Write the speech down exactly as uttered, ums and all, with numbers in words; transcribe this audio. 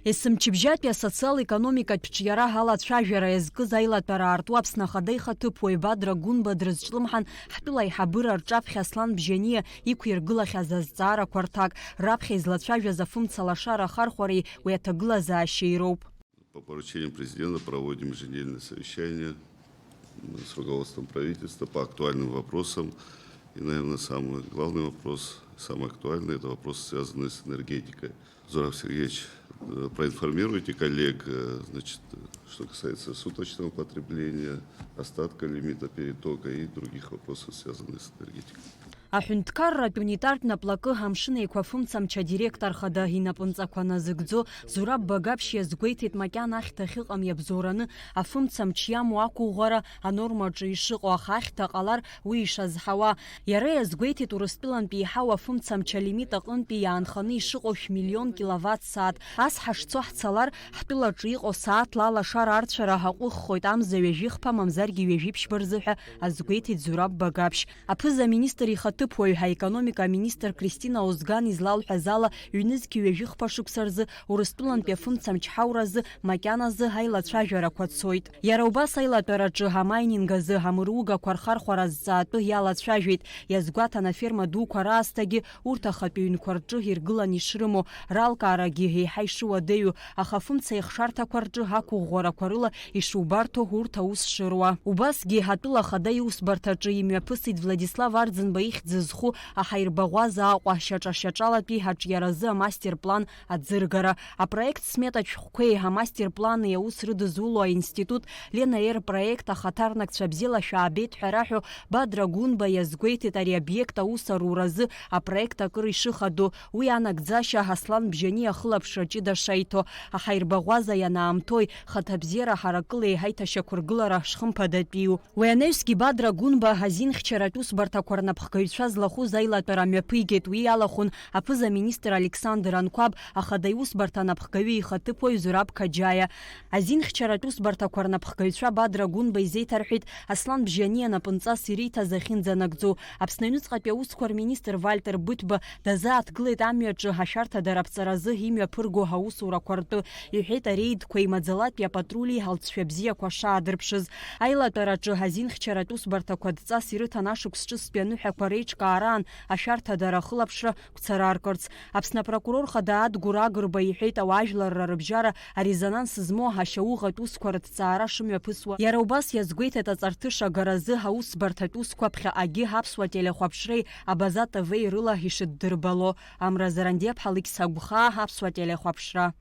Есымчыбжьатәи асоциал-економикатә ҿиара алацәажәара иазкыз аилатәара аарту Аԥсны Ахада ихаҭыԥуаҩ Бадра Гәынба дрызҿлымҳан ҳтәыла аиҳабыра рҿаԥхьа Аслан Бжьаниа иқәиргылахьаз азҵаарақәа рҭак, раԥхьа излацәажәаз афымца лашара ахархәареи уи аҭагылазаашьеи роуп. По поручению президента проводим еженедельное совещание с руководством правительства по актуальным вопросам. И, наверное, самый главный вопрос, самый актуальный, это вопросы, связанные с энергетикой. Зураб Сергеевич, э, проинформируйте коллег, э, значит, э, что касается суточного потребления, остатка лимита перетока и других вопросов, связанных с энергетикой. Аҳәынҭқарратә унитартә наплакы Амшын Еиқәа афымцамч адиректор хада инапынҵақәа назыгӡо Зураб Багаԥшь иазгәеиҭеит, макьана ахьҭа ахьыҟам иабзоураны афымцамч иамоу ақәыӷәӷәара анормаҿы ишыҟоу, аха ахьҭа ҟалар уи ишазҳауа. Иара иазгәеиҭеит, Урыстәылантәи еиҳау афымцамч алимит аҟынтәи иаанханы ишыҟоу шә-миллион киловатт сааҭ. Ас ҳашцо ҳцалар, ҳтәылаҿы иҟоу сааҭла алашара арцәара ҳаҟәыххоит амза ҩажәихԥа, мамзаргьы ҩажәиԥшьба рзы ҳәа азгәеиҭеит Зураб Багаԥшь. Аԥыза-министр ихаҭыԥуаҩ, аекономика аминистр Кристина Озган излалҳәаз ала, ҩнызқь ҩажәихԥа шықәса рзы Урыстәылантәи афымцамч ҳауразы макьаназы аилацәажәарақәа цоит. Иара убас аилатәараҿы амайнинг азы амыругақәа рхархәара азҵаатәы иалацәажәеит, иазгәаҭан аферма дуқәа раасҭагьы урҭ ахатә ҩнқәа рҿы иргылан ишрымоу, ралкаарагьы еиҳа ишыуадаҩу, аха афымца ихшарҭақәа рҿы ақәыӷәӷәарақәа рыла ишубарҭо урҭ аус шыруа. Убасгьы атәыла ахада иусбарҭаҿы имҩаԥысит Владислав Арӡынба ихьӡ зху аҳаирбаӷәаза Аҟәа шьаҿа-шьаҿалатәи аҿиаразы амастер-план аӡыргара. Апроект сметатә шәҟәқәеи амастер-плани аус рыдызуло аинститут Лена Р проект ахаҭарнакцәа бзиала шәаабеит ҳәа раҳәо Бадра Гәынба иазгәеиҭеит ари обиект аус аруразы апроект акыр ишыхадоу, уи анагӡашьа Аслан Бжьаниа ахылаԥшра ҷыда шаиҭо, аҳаирбаӷәаза ианаамҭои, хаҭабзиара ҳаракылеи ҳаиҭашьақәыргылара шхымԥадатәиу. Уи анаҩсгьы Бадра Гәынба азинхьчаратә усбарҭақәа рнапхгаҩцәа злахәыз аилатәара мҩаԥигеит, уи иалахәын аԥыза-министр Александр Анқәаб, ахада иусбарҭа анапхгаҩы ихаҭыԥуаҩ Зураб Қаџьаиа. Азинхьчаратә усбарҭақәа рнапхгаҩцәа Бадра Гәынба изеиҭарҳәеит Аслан Бжьаниа напынҵас ириҭаз ахьынӡанагӡоу. Аԥсны аҩныҵҟатәи аусқәа рминистр Вальтер Быҭәба дазааҭгылеит амҩаҿы ашәарҭадара аԥҵаразы имҩаԥырго аусурақәа ртәы, иҳәеит ареидқәеи маӡалатәи апатрули алҵшәа бзиақәа шаадырԥшыз. Аилатәараҿы азинхьчаратә усбарҭақәа дҵас ирыҭан ашықәс ҿыцтәи аныҳәақәа реиҿкаараан ашәарҭадара ахылаԥшра гәцараркырц. Аԥсны апрокурор хада Адгәыр Агрба иҳәеит, ауаажәларра рыбжьара арезонанс змоу ашьауӷатә усқәа рыҭҵаара шымҩаԥысуа. Иара убас иазгәеиҭеит аҵарҭыша агаразы аусбарҭатә усқәа ԥхьаҟагьы Аԥсуа телехәаԥшреи Абаза Т В-и рыла ишыддырбало. Амра Зарандиаԥҳа, Алықьса Гәхаа, Аԥсуа телехәаԥшра.